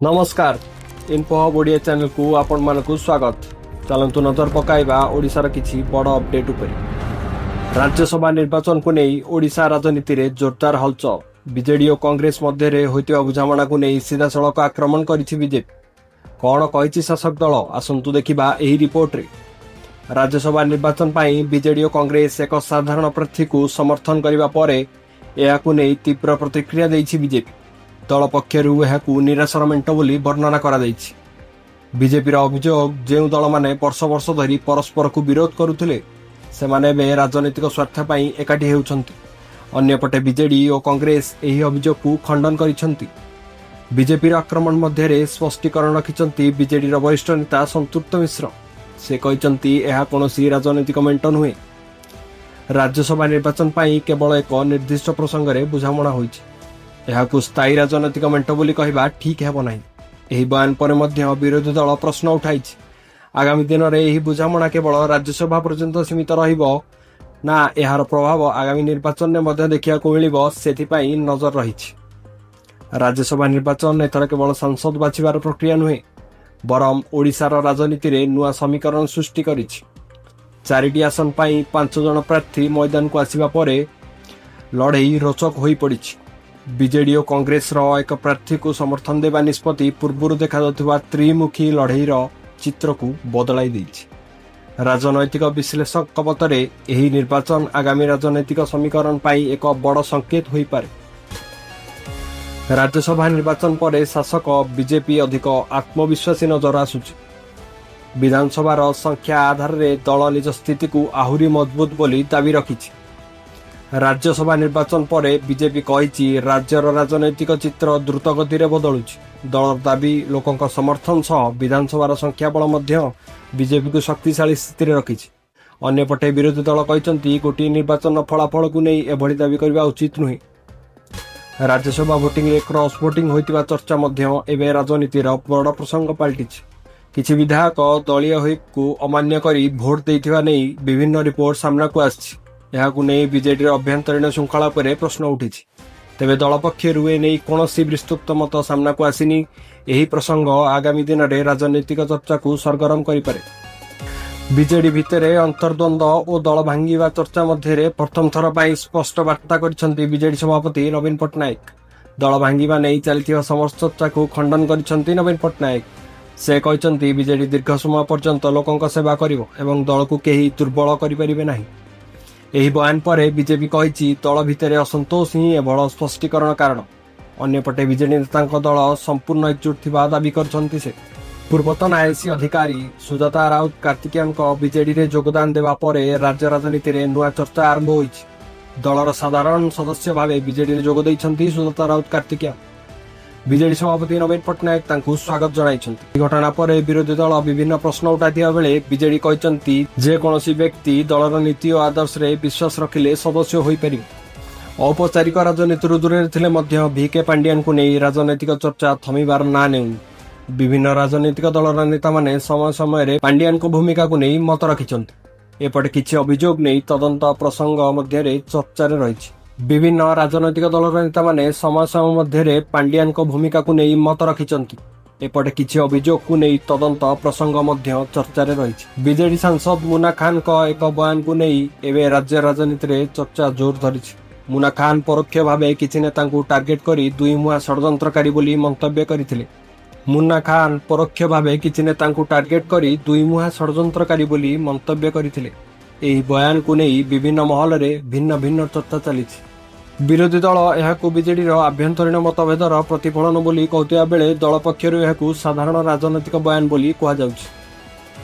ନମସ୍କାର, info hub Odia ଚ୍ୟାନେଲକୁ ଆପଣମାନଙ୍କୁ ସ୍ୱାଗତ। ଚାଲନ୍ତୁ ନଜର ପକାଇବା ଓଡ଼ିଶାର କିଛି ବଡ଼ ଅପଡେଟ୍ ଉପରେ। ରାଜ୍ୟସଭା ନିର୍ବାଚନକୁ ନେଇ ଓଡ଼ିଶା ରାଜନୀତିରେ ଜୋରଦାର ହଲଚଲ। ବିଜେଡି ଓ କଂଗ୍ରେସ ମଧ୍ୟରେ ହୋଇଥିବା ବୁଝାମଣାକୁ ନେଇ ସିଧାସଳଖ ଆକ୍ରମଣ କରିଛି ବିଜେପି। କ'ଣ କହିଛି ଶାସକ ଦଳ, ଆସନ୍ତୁ ଦେଖିବା ଏହି ରିପୋର୍ଟରେ। ରାଜ୍ୟସଭା ନିର୍ବାଚନ ପାଇଁ ବିଜେଡି ଓ କଂଗ୍ରେସ ଏକ ସାଧାରଣ ପ୍ରାର୍ଥୀକୁ ସମର୍ଥନ କରିବା ପରେ ଏହାକୁ ନେଇ ତୀବ୍ର ପ୍ରତିକ୍ରିୟା ଦେଇଛି ବିଜେପି। ଦଳ ପକ୍ଷରୁ ଏହାକୁ ନିରାଶର ମେଣ୍ଟ ବୋଲି ବର୍ଣ୍ଣନା କରାଯାଇଛି। ବିଜେପିର ଅଭିଯୋଗ, ଯେଉଁ ଦଳମାନେ ବର୍ଷ ବର୍ଷ ଧରି ପରସ୍ପରକୁ ବିରୋଧ କରୁଥିଲେ, ସେମାନେ ଏବେ ରାଜନୈତିକ ସ୍ୱାର୍ଥ ପାଇଁ ଏକାଠି ହେଉଛନ୍ତି। ଅନ୍ୟପଟେ ବିଜେଡି ଓ କଂଗ୍ରେସ ଏହି ଅଭିଯୋଗକୁ ଖଣ୍ଡନ କରିଛନ୍ତି। ବିଜେପିର ଆକ୍ରମଣ ମଧ୍ୟରେ ସ୍ପଷ୍ଟୀକରଣ ରଖିଛନ୍ତି ବିଜେଡିର ବରିଷ୍ଠ ନେତା ସନ୍ତୃପ୍ତ ମିଶ୍ର। ସେ କହିଛନ୍ତି, ଏହା କୌଣସି ରାଜନୈତିକ ମେଣ୍ଟ ନୁହେଁ। ରାଜ୍ୟସଭା ନିର୍ବାଚନ ପାଇଁ କେବଳ ଏକ ନିର୍ଦ୍ଦିଷ୍ଟ ପ୍ରସଙ୍ଗରେ ବୁଝାମଣା ହୋଇଛି। ଏହାକୁ ସ୍ଥାୟୀ ରାଜନୈତିକ ମେଣ୍ଟ ବୋଲି କହିବା ଠିକ୍ ହେବ ନାହିଁ। ଏହି ବୟାନ ପରେ ମଧ୍ୟ ବିରୋଧୀ ଦଳ ପ୍ରଶ୍ନ ଉଠାଇଛି, ଆଗାମୀ ଦିନରେ ଏହି ବୁଝାମଣା କେବଳ ରାଜ୍ୟସଭା ପର୍ଯ୍ୟନ୍ତ ସୀମିତ ରହିବ ନା ଏହାର ପ୍ରଭାବ ଆଗାମୀ ନିର୍ବାଚନରେ ମଧ୍ୟ ଦେଖିବାକୁ ମିଳିବ, ସେଥିପାଇଁ ନଜର ରହିଛି। ରାଜ୍ୟସଭା ନିର୍ବାଚନ ଏଥର କେବଳ ସାଂସଦ ବାଛିବାର ପ୍ରକ୍ରିୟା ନୁହେଁ, ବରଂ ଓଡ଼ିଶାର ରାଜନୀତିରେ ନୂଆ ସମୀକରଣ ସୃଷ୍ଟି କରିଛି। ଚାରିଟି ଆସନ ପାଇଁ ପାଞ୍ଚ ଜଣ ପ୍ରାର୍ଥୀ ମଇଦାନକୁ ଆସିବା ପରେ ଲଢ଼େଇ ରୋଚକ ହୋଇପଡ଼ିଛି। ବିଜେଡି ଓ କଂଗ୍ରେସର ଏକ ପ୍ରାର୍ଥୀକୁ ସମର୍ଥନ ଦେବା ନିଷ୍ପତ୍ତି ପୂର୍ବରୁ ଦେଖାଯାଉଥିବା ତ୍ରିମୁଖୀ ଲଢ଼େଇର ଚିତ୍ରକୁ ବଦଳାଇ ଦେଇଛି। ରାଜନୈତିକ ବିଶ୍ଳେଷକଙ୍କ ମତରେ ଏହି ନିର୍ବାଚନ ଆଗାମୀ ରାଜନୈତିକ ସମୀକରଣ ପାଇଁ ଏକ ବଡ଼ ସଂକେତ ହୋଇପାରେ। ରାଜ୍ୟସଭା ନିର୍ବାଚନ ପରେ ଶାସକ ବିଜେପି ଅଧିକ ଆତ୍ମବିଶ୍ୱାସୀ ନଜର ଆସୁଛି। ବିଧାନସଭାର ସଂଖ୍ୟା ଆଧାରରେ ଦଳ ନିଜ ସ୍ଥିତିକୁ ଆହୁରି ମଜବୁତ ବୋଲି ଦାବି ରଖିଛି। ରାଜ୍ୟସଭା ନିର୍ବାଚନ ପରେ ବିଜେପି କହିଛି, ରାଜ୍ୟର ରାଜନୈତିକ ଚିତ୍ର ଦ୍ରୁତ ଗତିରେ ବଦଳୁଛି। ଦଳର ଦାବି, ଲୋକଙ୍କ ସମର୍ଥନ ସହ ବିଧାନସଭାର ସଂଖ୍ୟା ବଳ ମଧ୍ୟ ବିଜେପିକୁ ଶକ୍ତିଶାଳୀ ସ୍ଥିତିରେ ରଖିଛି। ଅନ୍ୟପଟେ ବିରୋଧୀ ଦଳ କହିଛନ୍ତି, ଗୋଟିଏ ନିର୍ବାଚନର ଫଳାଫଳକୁ ନେଇ ଏଭଳି ଦାବି କରିବା ଉଚିତ ନୁହେଁ। ରାଜ୍ୟସଭା ଭୋଟିଂରେ କ୍ରସ୍ ଭୋଟିଂ ହୋଇଥିବା ଚର୍ଚ୍ଚା ମଧ୍ୟ ଏବେ ରାଜନୀତିର ବଡ଼ ପ୍ରସଙ୍ଗ ପାଲଟିଛି। କିଛି ବିଧାୟକ ଦଳୀୟ ହ୍ୱିପ୍କୁ ଅମାନ୍ୟ କରି ଭୋଟ ଦେଇଥିବା ନେଇ ବିଭିନ୍ନ ରିପୋର୍ଟ ସାମ୍ନାକୁ ଆସିଛି। ଏହାକୁ ନେଇ ବିଜେଡିର ଅଭ୍ୟନ୍ତରୀଣ ଶୃଙ୍ଖଳା ଉପରେ ପ୍ରଶ୍ନ ଉଠିଛି। ତେବେ ଦଳ ପକ୍ଷରୁ ଏ ନେଇ କୌଣସି ବିସ୍ତୃତ ମତ ସାମ୍ନାକୁ ଆସିନି। ଏହି ପ୍ରସଙ୍ଗ ଆଗାମୀ ଦିନରେ ରାଜନୈତିକ ଚର୍ଚ୍ଚାକୁ ସରଗରମ କରିପାରେ। ବିଜେଡି ଭିତରେ ଅନ୍ତର୍ଦ୍ୱନ୍ଦ୍ୱ ଓ ଦଳ ଭାଙ୍ଗିବା ଚର୍ଚ୍ଚା ମଧ୍ୟରେ ପ୍ରଥମ ଥର ପାଇଁ ସ୍ପଷ୍ଟ ବାର୍ତ୍ତା କରିଛନ୍ତି ବିଜେଡି ସଭାପତି ନବୀନ ପଟ୍ଟନାୟକ। ଦଳ ଭାଙ୍ଗିବା ନେଇ ଚାଲିଥିବା ସମସ୍ତ ଚର୍ଚ୍ଚାକୁ ଖଣ୍ଡନ କରିଛନ୍ତି ନବୀନ ପଟ୍ଟନାୟକ। ସେ କହିଛନ୍ତି, ବିଜେଡି ଦୀର୍ଘ ସମୟ ପର୍ଯ୍ୟନ୍ତ ଲୋକଙ୍କ ସେବା କରିବ ଏବଂ ଦଳକୁ କେହି ଦୁର୍ବଳ କରିପାରିବେ ନାହିଁ। ଏହି ବୟାନ ପରେ ବିଜେପି କହିଛି, ଦଳ ଭିତରେ ଅସନ୍ତୋଷ ହିଁ ଏଭଳି ସ୍ପଷ୍ଟୀକରଣ କାରଣ। ଅନ୍ୟପଟେ ବିଜେଡି ନେତାଙ୍କ ଦଳ ସମ୍ପୂର୍ଣ୍ଣ ଏକଜୁଟ ଥିବା ଦାବି କରିଛନ୍ତି ସେ। ପୂର୍ବତନ ଆଇଏଏସ୍ ଅଧିକାରୀ ସୁଜାତା ରାଉତ କାର୍ତ୍ତିକେୟଙ୍କ ବିଜେଡିରେ ଯୋଗଦାନ ଦେବା ପରେ ରାଜ୍ୟ ରାଜନୀତିରେ ନୂଆ ଚର୍ଚ୍ଚା ଆରମ୍ଭ ହୋଇଛି। ଦଳର ସାଧାରଣ ସଦସ୍ୟ ଭାବେ ବିଜେଡିରେ ଯୋଗ ଦେଇଛନ୍ତି ସୁଜାତା ରାଉତ କାର୍ତ୍ତିକେୟ। ବିଜେଡି ସଭାପତି ନବୀନ ପଟ୍ଟନାୟକ ତାଙ୍କୁ ସ୍ୱାଗତ ଜଣାଇଛନ୍ତି। ଏହି ଘଟଣା ପରେ ବିରୋଧୀ ଦଳ ବିଭିନ୍ନ ପ୍ରଶ୍ନ ଉଠାଇଥିବା ବେଳେ ବିଜେଡି କହିଛନ୍ତି, ଯେକୌଣସି ବ୍ୟକ୍ତି ଦଳର ନୀତି ଓ ଆଦର୍ଶରେ ବିଶ୍ୱାସ ରଖିଲେ ସଦସ୍ୟ ହୋଇପାରିବେ। ଔପଚାରିକ ରାଜନୀତିରୁ ଦୂରରେ ଥିଲେ ମଧ୍ୟ ଭି କେ ପାଣ୍ଡିଆନଙ୍କୁ ନେଇ ରାଜନୈତିକ ଚର୍ଚ୍ଚା ଥମିବାର ନାଁ ନେଉନି। ବିଭିନ୍ନ ରାଜନୈତିକ ଦଳର ନେତାମାନେ ସମୟ ସମୟରେ ପାଣ୍ଡିଆନଙ୍କ ଭୂମିକାକୁ ନେଇ ମତ ରଖିଛନ୍ତି। ଏପଟେ କିଛି ଅଭିଯୋଗ ନେଇ ତଦନ୍ତ ପ୍ରସଙ୍ଗ ମଧ୍ୟରେ ଚର୍ଚ୍ଚାରେ ରହିଛି। ବିଭିନ୍ନ ରାଜନୈତିକ ଦଳର ନେତାମାନେ ସମୟ ସମୟ ମଧ୍ୟରେ ପାଣ୍ଡିଆନଙ୍କ ଭୂମିକାକୁ ନେଇ ମତ ରଖିଛନ୍ତି। ଏପଟେ କିଛି ଅଭିଯୋଗକୁ ନେଇ ତଦନ୍ତ ପ୍ରସଙ୍ଗ ମଧ୍ୟ ଚର୍ଚ୍ଚାରେ ରହିଛି। ବିଜେଡି ସାଂସଦ ମୁନା ଖାନଙ୍କ ଏକ ବୟାନକୁ ନେଇ ଏବେ ରାଜ୍ୟ ରାଜନୀତିରେ ଚର୍ଚ୍ଚା ଜୋର ଧରିଛି। ମୁନା ଖାନ ପରୋକ୍ଷ ଭାବେ କିଛି ନେତାଙ୍କୁ ଟାର୍ଗେଟ କରି ଦୁଇ ମୁହାଁ ଷଡ଼ଯନ୍ତ୍ରକାରୀ ବୋଲି ମନ୍ତବ୍ୟ କରିଥିଲେ। ମୁନ୍ନା ଖାନ ପରୋକ୍ଷ ଭାବେ କିଛି ନେତାଙ୍କୁ ଟାର୍ଗେଟ କରି ଦୁଇ ମୁହାଁ ଷଡ଼ଯନ୍ତ୍ରକାରୀ ବୋଲି ମନ୍ତବ୍ୟ କରିଥିଲେ। ଏହି ବୟାନକୁ ନେଇ ବିଭିନ୍ନ ମହଲରେ ଭିନ୍ନ ଭିନ୍ନ ଚର୍ଚ୍ଚା ଚାଲିଛି। ବିରୋଧୀ ଦଳ ଏହାକୁ ବିଜେଡିର ଆଭ୍ୟନ୍ତରୀଣ ମତଭେଦର ପ୍ରତିଫଳନ ବୋଲି କହୁଥିବା ବେଳେ ଦଳ ପକ୍ଷରୁ ଏହାକୁ ସାଧାରଣ ରାଜନୈତିକ ବୟାନ ବୋଲି କୁହାଯାଉଛି।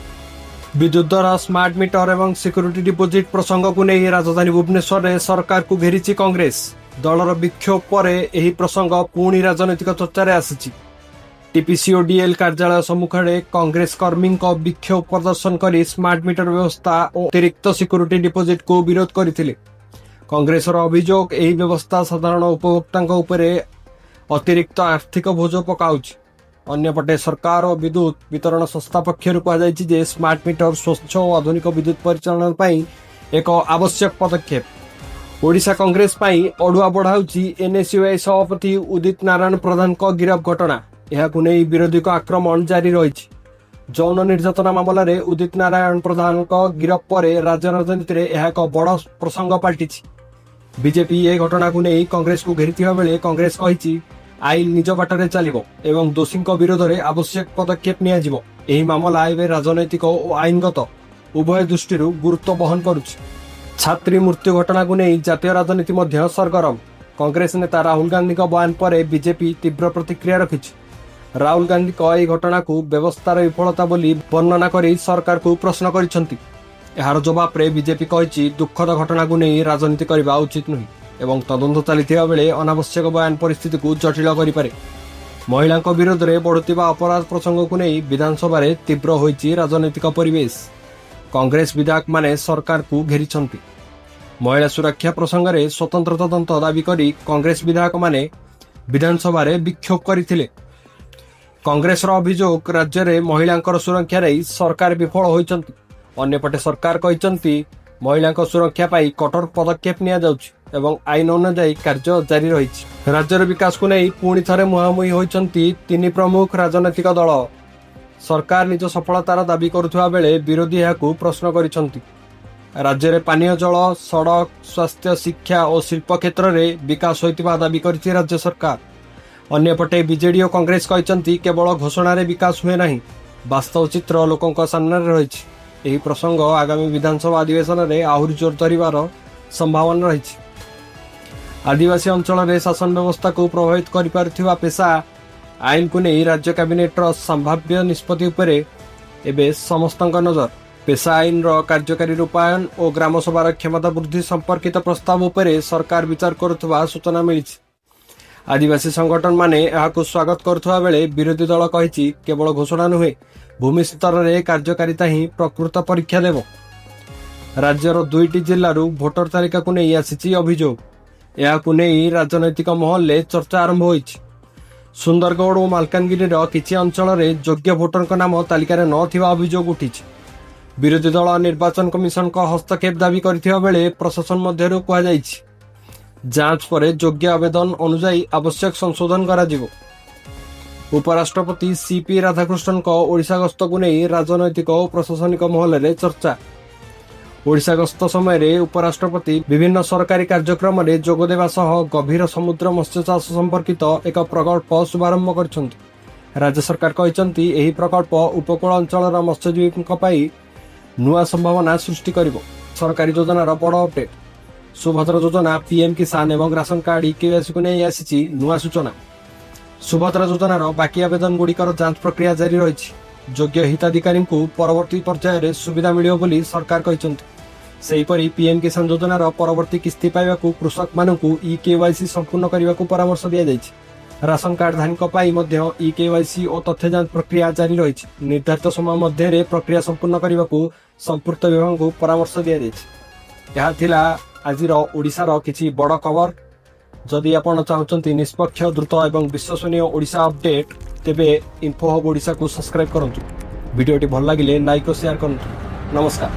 ବିଦ୍ୟୁତ୍ ଦର, ସ୍ମାର୍ଟ ମିଟର ଏବଂ ସିକ୍ୟୁରିଟି ଡିପୋଜିଟ୍ ପ୍ରସଙ୍ଗକୁ ନେଇ ରାଜଧାନୀ ଭୁବନେଶ୍ୱରରେ ସରକାରକୁ ଘେରିଛି କଂଗ୍ରେସ। ଦଳର ବିକ୍ଷୋଭ ପରେ ଏହି ପ୍ରସଙ୍ଗ ପୁଣି ରାଜନୈତିକ ଚର୍ଚ୍ଚାରେ ଆସିଛି। ଟିପିସିଓଡିଏଲ୍ କାର୍ଯ୍ୟାଳୟ ସମ୍ମୁଖରେ କଂଗ୍ରେସ କର୍ମୀଙ୍କ ବିକ୍ଷୋଭ ପ୍ରଦର୍ଶନ କରି ସ୍ମାର୍ଟ ମିଟର ବ୍ୟବସ୍ଥା ଓ ଅତିରିକ୍ତ ସିକ୍ୟୁରିଟି ଡିପୋଜିଟ୍କୁ ବିରୋଧ କରିଥିଲେ। କଂଗ୍ରେସର ଅଭିଯୋଗ, ଏହି ବ୍ୟବସ୍ଥା ସାଧାରଣ ଉପଭୋକ୍ତାଙ୍କ ଉପରେ ଅତିରିକ୍ତ ଆର୍ଥିକ ବୋଝ ପକାଉଛି। ଅନ୍ୟପଟେ ସରକାର ଓ ବିଦ୍ୟୁତ୍ ବିତରଣ ସଂସ୍ଥା ପକ୍ଷରୁ କୁହାଯାଇଛି ଯେ ସ୍ମାର୍ଟ ମିଟର ସ୍ୱଚ୍ଛ ଓ ଆଧୁନିକ ବିଦ୍ୟୁତ୍ ପରିଚାଳନା ପାଇଁ ଏକ ଆବଶ୍ୟକ ପଦକ୍ଷେପ। ଓଡ଼ିଶା କଂଗ୍ରେସ ପାଇଁ ଅଡୁଆ ବଢ଼ାଉଛି ଏନ୍ଏସ୍ୟୁଆଇ ସଭାପତି ଉଦିତ ନାରାୟଣ ପ୍ରଧାନଙ୍କ ଗିରଫ ଘଟଣା। ଏହାକୁ ନେଇ ବିରୋଧୀଙ୍କ ଆକ୍ରମଣ ଜାରି ରହିଛି। ଯୌନ ନିର୍ଯାତନା ମାମଲାରେ ଉଦିତ ନାରାୟଣ ପ୍ରଧାନଙ୍କ ଗିରଫ ପରେ ରାଜ୍ୟ ରାଜନୀତିରେ ଏହା ଏକ ବଡ଼ ପ୍ରସଙ୍ଗ ପାଲଟିଛି। ବିଜେପି ଏ ଘଟଣାକୁ ନେଇ କଂଗ୍ରେସକୁ ଘେରିଥିବା ବେଳେ କଂଗ୍ରେସ କହିଛି, ଆଇନ ନିଜ ବାଟରେ ଚାଲିବ ଏବଂ ଦୋଷୀଙ୍କ ବିରୋଧରେ ଆବଶ୍ୟକ ପଦକ୍ଷେପ ନିଆଯିବ। ଏହି ମାମଲା ଏବେ ରାଜନୈତିକ ଓ ଆଇନଗତ ଉଭୟ ଦୃଷ୍ଟିରୁ ଗୁରୁତ୍ୱ ବହନ କରୁଛି। ଛାତ୍ରୀ ମୃତ୍ୟୁ ଘଟଣାକୁ ନେଇ ଜାତୀୟ ରାଜନୀତି ମଧ୍ୟ ସରଗରମ। କଂଗ୍ରେସ ନେତା ରାହୁଲ ଗାନ୍ଧୀଙ୍କ ବୟାନ ପରେ ବିଜେପି ତୀବ୍ର ପ୍ରତିକ୍ରିୟା ରଖିଛି। ରାହୁଲ ଗାନ୍ଧୀଙ୍କ ଏହି ଘଟଣାକୁ ବ୍ୟବସ୍ଥାର ବିଫଳତା ବୋଲି ବର୍ଣ୍ଣନା କରି ସରକାରକୁ ପ୍ରଶ୍ନ କରିଛନ୍ତି। ଏହାର ଜବାବରେ ବିଜେପି କହିଛି, ଦୁଃଖଦ ଘଟଣାକୁ ନେଇ ରାଜନୀତି କରିବା ଉଚିତ ନୁହେଁ ଏବଂ ତଦନ୍ତ ଚାଲିଥିବା ବେଳେ ଅନାବଶ୍ୟକ ବୟାନ ପରିସ୍ଥିତିକୁ ଜଟିଳ କରିପାରେ। ମହିଳାଙ୍କ ବିରୋଧରେ ବଢୁଥିବା ଅପରାଧ ପ୍ରସଙ୍ଗକୁ ନେଇ ବିଧାନସଭାରେ ତୀବ୍ର ହୋଇଛି ରାଜନୈତିକ ପରିବେଶ। କଂଗ୍ରେସ ବିଧାୟକମାନେ ସରକାରକୁ ଘେରିଛନ୍ତି। ମହିଳା ସୁରକ୍ଷା ପ୍ରସଙ୍ଗରେ ସ୍ୱତନ୍ତ୍ର ତଦନ୍ତ ଦାବି କରି କଂଗ୍ରେସ ବିଧାୟକମାନେ ବିଧାନସଭାରେ ବିକ୍ଷୋଭ କରିଥିଲେ। କଂଗ୍ରେସର ଅଭିଯୋଗ, ରାଜ୍ୟରେ ମହିଳାଙ୍କର ସୁରକ୍ଷା ନେଇ ସରକାର ବିଫଳ ହୋଇଛନ୍ତି। ଅନ୍ୟପଟେ ସରକାର କହିଛନ୍ତି, ମହିଳାଙ୍କ ସୁରକ୍ଷା ପାଇଁ କଠୋର ପଦକ୍ଷେପ ନିଆଯାଉଛି ଏବଂ ଆଇନ ଅନୁଯାୟୀ କାର୍ଯ୍ୟ ଜାରି ରହିଛି। ରାଜ୍ୟର ବିକାଶକୁ ନେଇ ପୁଣି ଥରେ ମୁହାଁମୁହିଁ ହୋଇଛନ୍ତି ତିନି ପ୍ରମୁଖ ରାଜନୈତିକ ଦଳ। ସରକାର ନିଜ ସଫଳତାର ଦାବି କରୁଥିବା ବେଳେ ବିରୋଧୀ ଏହାକୁ ପ୍ରଶ୍ନ କରିଛନ୍ତି। ରାଜ୍ୟରେ ପାନୀୟ ଜଳ, ସଡ଼କ, ସ୍ୱାସ୍ଥ୍ୟ, ଶିକ୍ଷା ଓ ଶିଳ୍ପ କ୍ଷେତ୍ରରେ ବିକାଶ ହୋଇଥିବା ଦାବି କରିଛି ରାଜ୍ୟ ସରକାର। ଅନ୍ୟପଟେ ବିଜେଡି ଓ କଂଗ୍ରେସ କହିଛନ୍ତି, କେବଳ ଘୋଷଣାରେ ବିକାଶ ହୁଏ ନାହିଁ, ବାସ୍ତବ ଚିତ୍ର ଲୋକଙ୍କ ସାମ୍ନାରେ ରହିଛି। ଏହି ପ୍ରସଙ୍ଗ ଆଗାମୀ ବିଧାନସଭା ଅଧିବେଶନରେ ଆହୁରି ଜୋର ଧରିବାର ସମ୍ଭାବନା ରହିଛି। ଆଦିବାସୀ ଅଞ୍ଚଳରେ ଶାସନ ବ୍ୟବସ୍ଥାକୁ ପ୍ରଭାବିତ କରିପାରୁଥିବା ପେସା ଆଇନକୁ ନେଇ ରାଜ୍ୟ କ୍ୟାବିନେଟର ସମ୍ଭାବ୍ୟ ନିଷ୍ପତ୍ତି ଉପରେ ଏବେ ସମସ୍ତଙ୍କ ନଜର। ପେସା ଆଇନର କାର୍ଯ୍ୟକାରୀ ରୂପାୟନ ଓ ଗ୍ରାମସଭାର କ୍ଷମତା ବୃଦ୍ଧି ସମ୍ପର୍କିତ ପ୍ରସ୍ତାବ ଉପରେ ସରକାର ବିଚାର କରୁଥିବା ସୂଚନା ମିଳିଛି। ଆଦିବାସୀ ସଂଗଠନମାନେ ଏହାକୁ ସ୍ୱାଗତ କରୁଥିବା ବେଳେ ବିରୋଧୀ ଦଳ କହିଛି, କେବଳ ଘୋଷଣା ନୁହେଁ, ଭୂମି ସ୍ତରରେ କାର୍ଯ୍ୟକାରିତା ହିଁ ପ୍ରକୃତ ପରୀକ୍ଷା ଦେବ। ରାଜ୍ୟର ଦୁଇଟି ଜିଲ୍ଲାରୁ ଭୋଟର ତାଲିକାକୁ ନେଇ ଆସିଛି ଅଭିଯୋଗ। ଏହାକୁ ନେଇ ରାଜନୈତିକ ମହଲରେ ଚର୍ଚ୍ଚା ଆରମ୍ଭ ହୋଇଛି। ସୁନ୍ଦରଗଡ଼ ଓ ମାଲକାନଗିରିର କିଛି ଅଞ୍ଚଳରେ ଯୋଗ୍ୟ ଭୋଟରଙ୍କ ନାମ ତାଲିକାରେ ନଥିବା ଅଭିଯୋଗ ଉଠିଛି। ବିରୋଧୀ ଦଳ ନିର୍ବାଚନ କମିଶନଙ୍କ ହସ୍ତକ୍ଷେପ ଦାବି କରିଥିବା ବେଳେ ପ୍ରଶାସନ ମଧ୍ୟରୁ କୁହାଯାଇଛି, ଯାଞ୍ଚ ପରେ ଯୋଗ୍ୟ ଆବେଦନ ଅନୁଯାୟୀ ଆବଶ୍ୟକ ସଂଶୋଧନ କରାଯିବ। ଉପରାଷ୍ଟ୍ରପତି ସିପି ରାଧାକୃଷ୍ଣନଙ୍କ ଓଡ଼ିଶା ଗସ୍ତକୁ ନେଇ ରାଜନୈତିକ ଓ ପ୍ରଶାସନିକ ମହଲରେ ଚର୍ଚ୍ଚା। ଓଡ଼ିଶା ଗସ୍ତ ସମୟରେ ଉପରାଷ୍ଟ୍ରପତି ବିଭିନ୍ନ ସରକାରୀ କାର୍ଯ୍ୟକ୍ରମରେ ଯୋଗଦେବା ସହ ଗଭୀର ସମୁଦ୍ର ମତ୍ସ୍ୟ ଚାଷ ସମ୍ପର୍କିତ ଏକ ପ୍ରକଳ୍ପ ଶୁଭାରମ୍ଭ କରିଛନ୍ତି। ରାଜ୍ୟ ସରକାର କହିଛନ୍ତି, ଏହି ପ୍ରକଳ୍ପ ଉପକୂଳ ଅଞ୍ଚଳର ମତ୍ସ୍ୟଜୀବୀଙ୍କ ପାଇଁ ନୂଆ ସମ୍ଭାବନା ସୃଷ୍ଟି କରିବ। ସରକାରୀ ଯୋଜନାର ବଡ଼ ଅପଡେଟ୍। ସୁଭଦ୍ରା ଯୋଜନା, ପିଏମ୍ କିଷାନ ଏବଂ ରାସନ କାର୍ଡ ଇକେୱାଇସିକୁ ନେଇ ଆସିଛି ନୂଆ ସୂଚନା। ସୁଭଦ୍ରା ଯୋଜନାର ବାକି ଆବେଦନ ଗୁଡ଼ିକର ଯାଞ୍ଚ ପ୍ରକ୍ରିୟା ଜାରି ରହିଛି। ଯୋଗ୍ୟ ହିତାଧିକାରୀଙ୍କୁ ପରବର୍ତ୍ତୀ ପର୍ଯ୍ୟାୟରେ ସୁବିଧା ମିଳିବ ବୋଲି ସରକାର କହିଛନ୍ତି। ସେହିପରି ପିଏମ୍ କିଷାନ ଯୋଜନାର ପରବର୍ତ୍ତୀ କିସ୍ତି ପାଇବାକୁ କୃଷକମାନଙ୍କୁ ଇ କେୱାଇସି ସମ୍ପୂର୍ଣ୍ଣ କରିବାକୁ ପରାମର୍ଶ ଦିଆଯାଇଛି। ରାସନ କାର୍ଡଧାରୀଙ୍କ ପାଇଁ ମଧ୍ୟ ଇ କେୱାଇସି ଓ ତଥ୍ୟ ଯାଞ୍ଚ ପ୍ରକ୍ରିୟା ଜାରି ରହିଛି। ନିର୍ଦ୍ଧାରିତ ସମୟ ମଧ୍ୟରେ ପ୍ରକ୍ରିୟା ସମ୍ପୂର୍ଣ୍ଣ କରିବାକୁ ସମ୍ପୃକ୍ତ ବିଭାଗଙ୍କୁ ପରାମର୍ଶ ଦିଆଯାଇଛି। ଏହା ଥିଲା ଆଜିର ଓଡ଼ିଶାର କିଛି ବଡ଼ ଖବର। ଯଦି ଆପଣ ଚାହୁଁଛନ୍ତି ନିଷ୍ପକ୍ଷ, ଦ୍ରୁତ ଏବଂ ବିଶ୍ୱସନୀୟ ଓଡ଼ିଶା ଅପଡେଟ୍, ତେବେ ଇନଫୋ ହବ୍ ଓଡ଼ିଶାକୁ ସବସ୍କ୍ରାଇବ୍ କରନ୍ତୁ। ଭିଡ଼ିଓଟି ଭଲ ଲାଗିଲେ ଲାଇକ୍ ଓ ସେୟାର କରନ୍ତୁ। ନମସ୍କାର।